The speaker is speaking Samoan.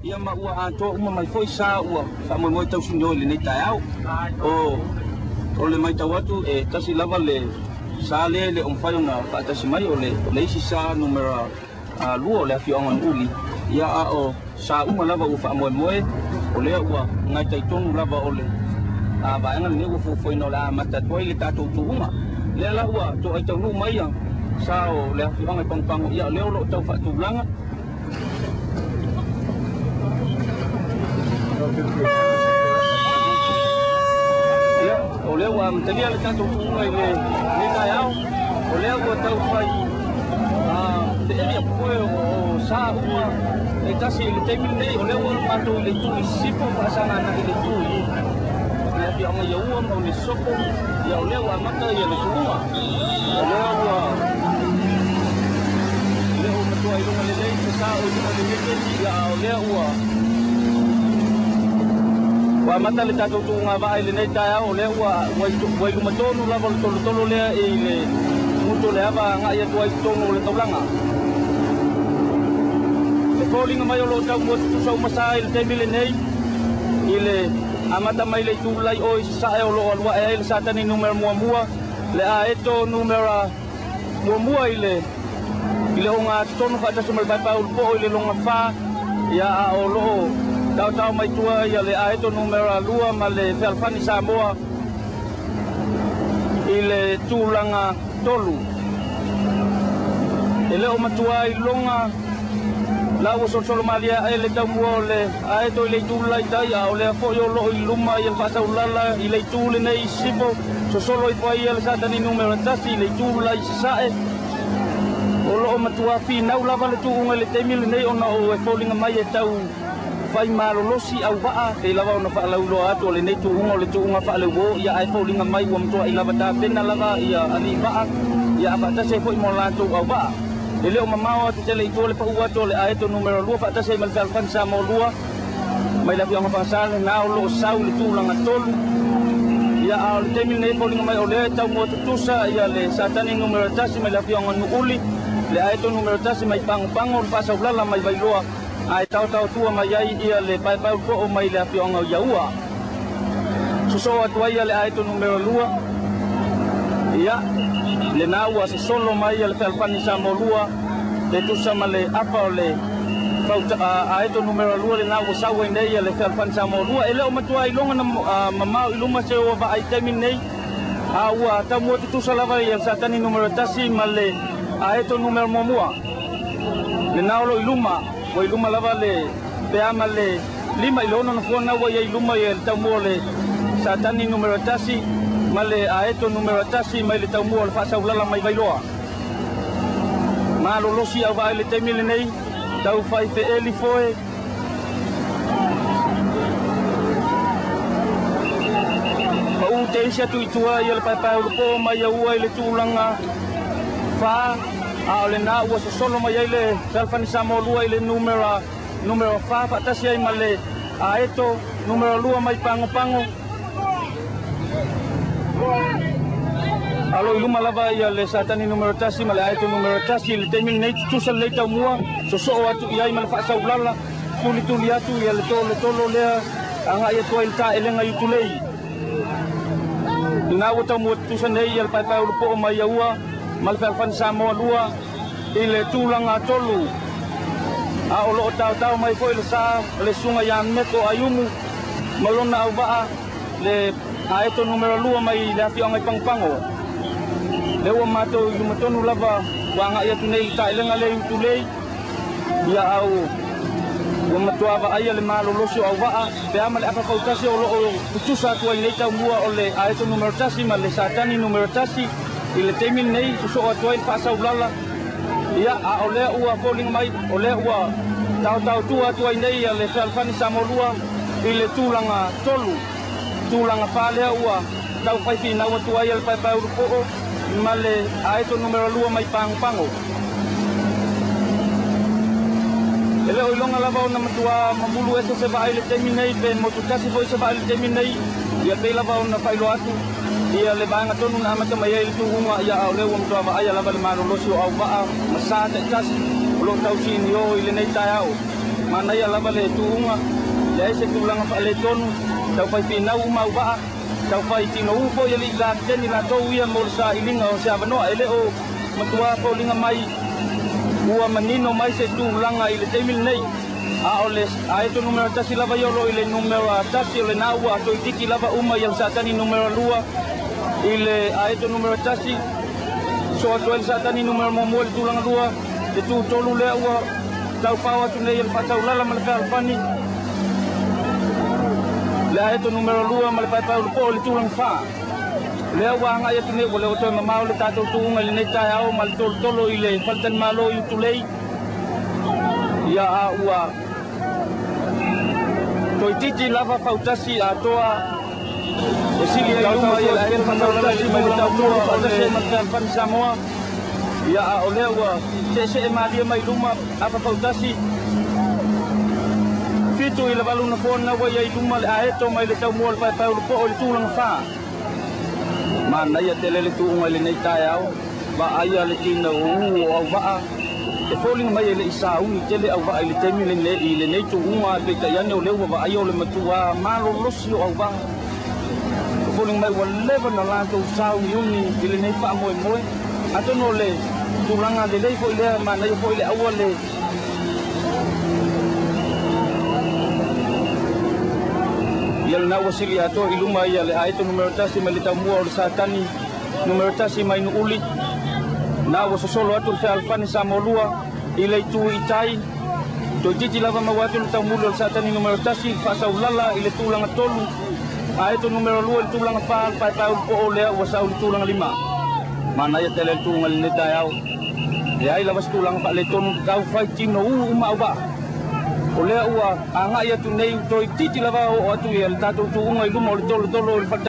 Ia ma ua atoa uma mai foi sa ua faamoemoe tausinio i lenei taeao. O le matau atu e tasi lava le sa lea e le o mafai ona faatasi mai, o le isi sa numera 2 o le afioaga o Nuuuli. Ia a o sa uma lava ua faamoemoe, o lea ua gaitaitonu lava o le vaega lenei ua fuafuaina o le a amata atu ai le tatou tuuga. Lea la ua toai taunuu mai sa o le afioaga i Pagopago, ia o lea o lo o tau faatulaga. Ia, o lea ua amatalia le tatou tuuga i lenei taeao. O lea ua tau fai feeli atu foi o sa uma e tasi i le taimi lenei. O lea ua matou i le itu i sisifo faasaga agai i le itu i le afioaga i Aua ma o le Sopo. Ia o lea ua amata ia le tuuga. O lea ua le o matua i luga lelei se sa o i luga lenei taimi. Ia o lea ua amata le tatou tuuga vaa i lenei taeao. O lea ua i luma tonu lava o le tolotolo lea i le gutu o le ava agai atu ai i totonu o le taulaga. E foliga mai o lo o tau mua tutusa uma sa i le taimi lenei i le amata mai le itu lai o i sasae o lo o alu ae ai le Satani numera 1, le Aeto numera 1 i le oga totonu faatasi ma le paepae ulupoo i le loga 4. Ia a o lo o taotao mai tua ia le Aeto numera 2 ma le Fealofani Samoa i le tulaga 3. E le o matua i loga la ua solosolo malie ae le taumua o le Aeto i le itu lai tai, a o lea foi o lo o i luma ia le faasaulala i le itu lenei i sisifo, sosolo ifo ai ia le Satani numera 1 i le itu lai sasae. O lo o matua finau lava le tuuga i le taimi lenei ona o e foliga mai e tau fai malolosi au vaa, pei lava ona faalauiloa atu o lenei tuuga o le tuuga faaleuo. Ia ae foliga mai ua matua i lava tapena lava ia alii vaa, ia a faatasi ai foi mo latou au vaa. E le o mamao atu tele i tua le pau atu o le Aeto numera 2 faatasi ai ma le Fealofani Samoa 2 mai le afioaga Fagasale, na o lo o sau le tulaga 3. Ia a o le taimi lenei foliga mai o lea e tau mua tutusa ia le Satani numera 1 mai le afioaga Nuuuli, le Aeto numera 1 mai Pagopago, le Faasaulala mai Vailoa, ae taotao tua mai ai ia le paepae ulupoo mai le afioaga o Iaua. Sosoo atu ai ia le Aeto numera 2. Ia, lena ua sosolo mai ia le Fealofani Samoa 2 le tusa ma le afa o le Aeto numera 2 lena ua sau ai nei ia le Fealofani Samoa 2. E le o matua iloga na mamao i luma se ua vaai taimi nei, a ua tau mua tutusa lava ia le Satani numera 1 ma le Aeto numera 1. Lena o lo i luma, ua i luma lava le pea ma le 5 i le 6 na fuana ua ia i luma ia le taumua o le Satani numera 1 ma le Aeto numera 1 mai le taumua o le Faasaulala mai Vailoa. Malolosi au vaai le taimi lenei, tau fai feeli foe. Pau te isi atu i tua ia le paepae ulupoo mai Aua i le tulaga 4, a o lena ua sosolo mai ai le Fealofani Samoa 2 i le numera 4 faatasi ai ma le Aeto numera 2 mai Pagopago. Alo i luma lava ia le Satani numera 1 ma le Aeto numera 1 i le taimi lenei tutusa lelei taumua, sosoo atu i ai ma le Faasaulala, tulituli atu ia le tolotolo lea agai atu ai le taelega i Utulei. Lena ua taumua tutusa nei ia le paepae ulupoo mai Aua ma le Fealofani Samoa 2 i le tulaga 3. A o lo o taotao mai foi le sa o le susuga ia Meko Ayumu ma lona auvaa le Aeto numera 2 mai le afioaga i Pagopago. Le ua matou i luma tonu lava ua agai atu nei i le taelega lea i Utulei. Ia au ua matua vaaia le malolosi o auvaa pe a ma le afa fautasi o lo o tutusa atu ai nei taumua o le Aeto numera 1 ma le Satani numera 1 i le taimi lenei sosoo atu ai le Faasaulala. Ia a o lea ua foliga mai o lea ua taotao tua atu ai nei ia le Fealofani Samoa 2 i le tulaga 3. Tulaga 4 lea ua tau fai finau atu ai le paepae ulupoo ma le Aeto numera 2 mai Pagopago. E le o iloga lava ona matua mamulu ese se vaai le taimi nei pe motu tasi foi se vaai le taimi nei. Ia pei lava ona faailoa atu ia le vaega tonu na amata mai ai le tuuga. Ia a o lea ua matua vaaia lava le malolosi o auvaa ma sa taitasi o lo o tausinio i lenei taeao. Manaia lava le tuuga leai se tulaga faaletonu taufai finau uma auvaa taufai tinou foi alii kapeteni latou ia mo le sailiga o se avanoa e le o matuā foliga mai ua manino mai se tulaga i le taimi lenei. A o le aeto numera 1 lava ia o lo o i le numera 1 o lena ua toeitiiti lava uma ia le Satani numera 2 i le aeto numera 1 so atu ai le Satani numera 1 i le tulaga 2 le tutolu lea ua taufao atu nei e le faataulala ma le fealofani le aeto numera 2 ma le paepaeulupo'o i le tulaga 4 lea ua agai atu nei ua le o toe mamao le tatou tuuga i lenei taeao ma le tolotolo i le faletalimalo i Utulei ia a ua toeitiiti lava fautasi atoa e sili ai luma ia le aeto numera 1 mai le taumua faatasi ai ma le fealofani Samoa ia a o lea ua seesee malie mai luma afa fautasi 7 i le 8 nofoa na ua iai luma le aeto mai le taumua o le paepaeulupo'o i le tulaga 4. Manaia tele le tuuga i lenei taeao vaaia le tinou o auvaa e foliga mai e le'i sauni tele auvaa i le taimi lenei i lenei tuuga peitai ane o lea ua vaaia o le matuā malolosi o auvaa e foliga mai ua leva na latou sauniuni i lenei faamoemoe atonu o le tulaga lelei foi lea manaia foi le aua le ia lena ua sili atoa i luma ia le aeto numera 1 mai le taumua o le Satani numera 1 mai Nu'uli na ua sosolo atu le fealofani Samoa 2 i le itu i tai toeitiiti lava maua atu le taumuli o le Satani numera 1 faasaulala i le tulaga 3 aeto numera 2 i le tulaga 4 le paepaeulupo'o lea ua sau i le tulaga 5. Manaia tele le tuuga i lenei taeao leai lava se tulaga faaletonu taufai tinou uma auvaa o lea ua agai atu nei toeitiiti lava oo atu ia le tatou tuuga i luma o le tolotolo o le